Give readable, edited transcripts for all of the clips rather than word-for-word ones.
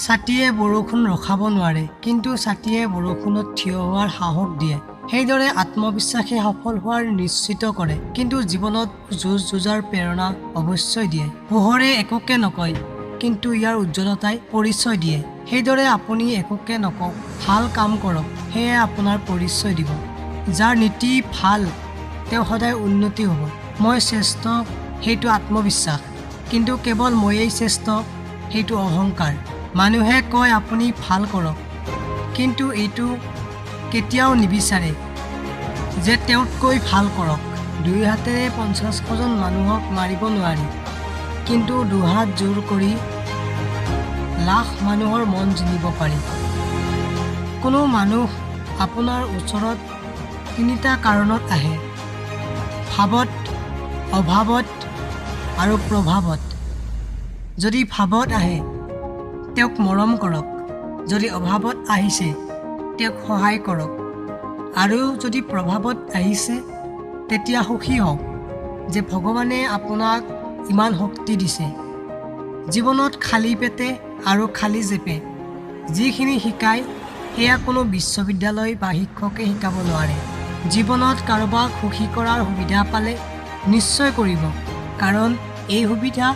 ছাতিয়ে বৰষুণ ৰখাব নোৱাৰে, কিন্তু ছাতিয়ে বৰষুণত থিয় হোৱাৰ সাহস দিয়ে। সেইদৰে আত্মবিশ্বাসে সফল হোৱাৰ নিশ্চিত কৰে, কিন্তু জীৱনত যুঁজ যুঁজাৰ প্ৰেৰণা অৱশ্যই দিয়ে। পোহৰে একোকে নকয়, কিন্তু ইয়াৰ উজ্জ্বলতাই পৰিচয় দিয়ে। সেইদৰে আপুনি একোকে নকওক, ভাল কাম কৰক, সেয়ে আপোনাৰ পৰিচয় দিব। যাৰ নীতি ভাল, তেওঁ সদায় উন্নতি হ'ব। মই শ্ৰেষ্ঠ, সেইটো আত্মবিশ্বাস, কিন্তু কেৱল ময়েই শ্ৰেষ্ঠ, সেইটো অহংকাৰ। মানুহে কয় আপুনি ভাল কৰক, কিন্তু এইটো কেতিয়াও নিবিচাৰে যে তেওঁতকৈ ভাল কৰক। দুই হাতেৰে 50জন মানুহক মাৰিব নোৱাৰি, কিন্তু দুহাত জোৰ কৰি লাখ মানুহৰ মন জিনিব পাৰি। কোনো মানুহ আপোনাৰ ওচৰত তিনিটা কাৰণত আহে: ভাৱত, অভাৱত আৰু প্ৰভাৱত। যদি ভাৱত আহে, তেওঁক মৰম কৰক। যদি অভাৱত আহিছে, তেওঁক সহায় কৰক। আৰু যদি প্ৰভাৱত আহিছে, তেতিয়া সুখী হওক যে ভগৱানে আপোনাক ইমান শক্তি দিছে। জীৱনত খালী পেটে আৰু খালী জেপে যিখিনি শিকায়, সেয়া কোনো বিশ্ববিদ্যালয় বা শিক্ষকে শিকাব নোৱাৰে। জীৱনত কাৰোবাক সুখী কৰাৰ সুবিধা পালে নিশ্চয় কৰিব, কাৰণ এই সুবিধা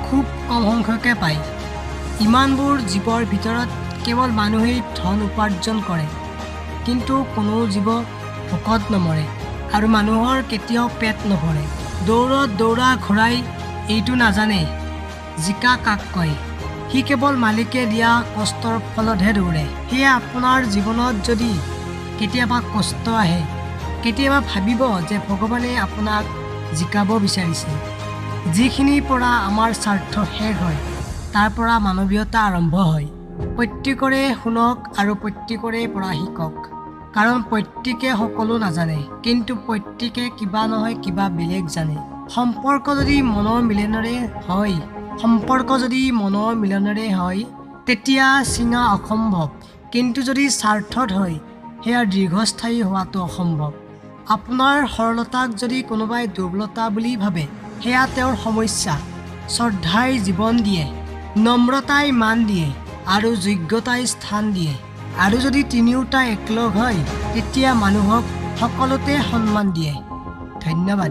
খুব কম সংখ্যকে পায়। ইমানবোৰ জীৱৰ ভিতৰত কেৱল মানুহেই ধন উপাৰ্জন কৰে, কিন্তু কোনো জীৱ ভোকত নমৰে আৰু মানুহৰ কেতিয়াও পেট নভৰে। দৌৰত দৌৰা ঘোঁৰাই এইটো নাজানে জিকা কাক কয়, সি কেৱল মালিকে দিয়া কষ্টৰ ফলতহে দৌৰে। সেয়ে আপোনাৰ জীৱনত যদি কেতিয়াবা কষ্ট আহে, কেতিয়াবা ভাবিব যে ভগৱানে আপোনাক জিকাব বিচাৰিছে। যিখিনিৰ পৰা আমাৰ স্বাৰ্থ শেষ হয়, তাৰ পৰা মানৱীয়তা আৰম্ভ হয়। প্ৰত্যেকৰে শুনক আৰু প্ৰত্যেকৰে পৰা শিকক, কাৰণ প্ৰত্যেকে সকলো নাজানে, কিন্তু প্ৰত্যেকে কিবা নহয় কিবা বেলেগ জানে। সম্পৰ্ক যদি মনৰ মিলনেৰে হয়, তেতিয়া চিঙা অসম্ভৱ, কিন্তু যদি স্বাৰ্থত হয়, সেয়া দীৰ্ঘস্থায়ী হোৱাটো অসম্ভৱ। আপোনাৰ সৰলতাক যদি কোনোবাই দুৰ্বলতা বুলি ভাবে, সেয়া তেওঁৰ সমস্যা। শ্ৰদ্ধাই জীৱন দিয়ে, নম্ৰতাই মান দিয়ে আৰু যোগ্যতাই স্থান দিয়ে। আৰু যদি তিনিওটা একলগ হয়, তেতিয়া মানুহক সকলোতে সন্মান দিয়ে। ধন্যবাদ।